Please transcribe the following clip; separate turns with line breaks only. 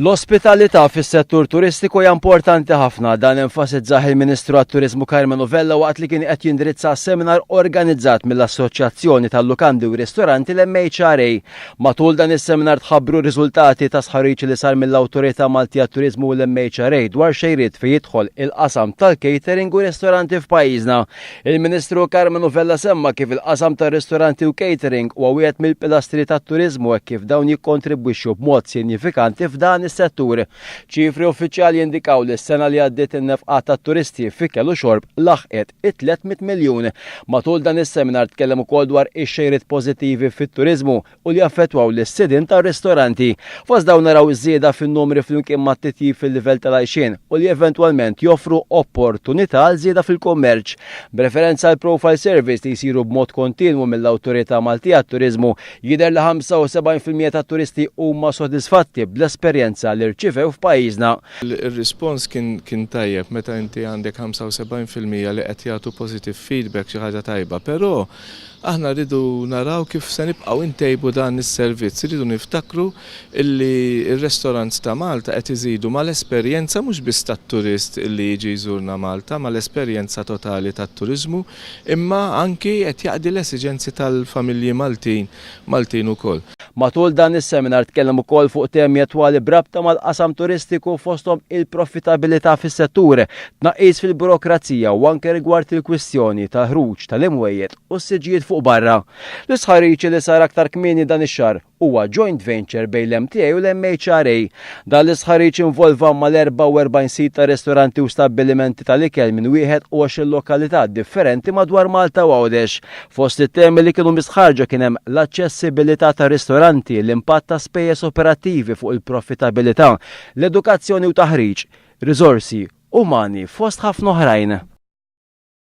L-ospitalità fis-settur turistiku hija importanti ħafna. Dan enfasizzah il-Ministru għat-Turiżmu Karmenu Vella waqt li kien qed jindirizza seminar organizzat mill-Assoċjazzjoni tal-Lukandi u Ristoranti l-MHRA. Matul dan is-seminar tħabbru riżultati ta' sħariġ li sar mill-Awtorità Maltija Turiżmu u l-MHRA dwar xejriet fejn jidħol il-qasam tal-catering u ristoranti f'pajjiżna. Il-Ministru Karmenu Vella semma kif il-qasam tar-ristoranti u catering huwa wieħed mill-pilastri tat-turiżmu hekk kif dawn jikkontribwixxu b'mod sinjifikanti f'dan is-settur. Ċifri uffiċjali jindikaw li s-sena li għaddiet in-nefqa tat-turisti f'ikel u xorb laħqet it-300 miljun. Matul dan is-seminar tkellem ukoll dwar ix-xejriet pożittivi fit-turiżmu u li jaffettwaw lis-sidien tar-ristoranti. Fost dawn naraw żieda fin-numri flimkien ma' titjib fil-livell tal-għajxien u li eventwalment joffru opportunità għal żieda fil-kummerċ. B'referenza għal profile surveys li jsiru b'mod kontinwu mill-Awtorità Maltija għat-Turiżmu, jidher li 75% tat-turisti huma sodisfatti bl-esperjenza li rċivew f'pajjiżna.
Ir-rispons kien tajjeb meta inti għandek 75% li qed jagħtu positive feedback xi ħaġa tajba, però Aħna rridu naraw kif se nibqgħu ntejbu dan is-servizz. Irridu niftakru illi r-restaurants ta' Malta qed iżidu mal-esperjenza mhux biss tat-turist illi jiġi jżurna Malta, mal-esperjenza totali tat-turiżmu, imma anki qed jaqdi l-esiġenzi tal-familji Maltin Maltin ukoll.
Matul dan is-seminar tkellem ukoll fuq temi attwali b'rabta mal-qasam turistiku fosthom il-proffitabilità fis-settur, tnaqqis fil-burokrazija u anke rigward il-kwistjoni tal-ħruġ tal-imwejjed u s-siġġijiet fuq barra. L-istħarriġ li sar aktar kmieni dan ix-xahar huwa joint venture bejn l-MTA u l-MHRA. Dan l-istħarriġ involva mal-44 sit ta' ristoranti u stabbilimenti tal-ikel minn 21 lokalità differenti madwar Malta u Għawdex. Fost it-temi li kienu mistħarrġa kien hemm l-aċċessibilità ta' ristoranti, l-impatt ta' spejjeż operattivi fuq il-proffitabilità, l-edukazzjoni u taħriġ, riżorsi umani fost ħafna oħrajn.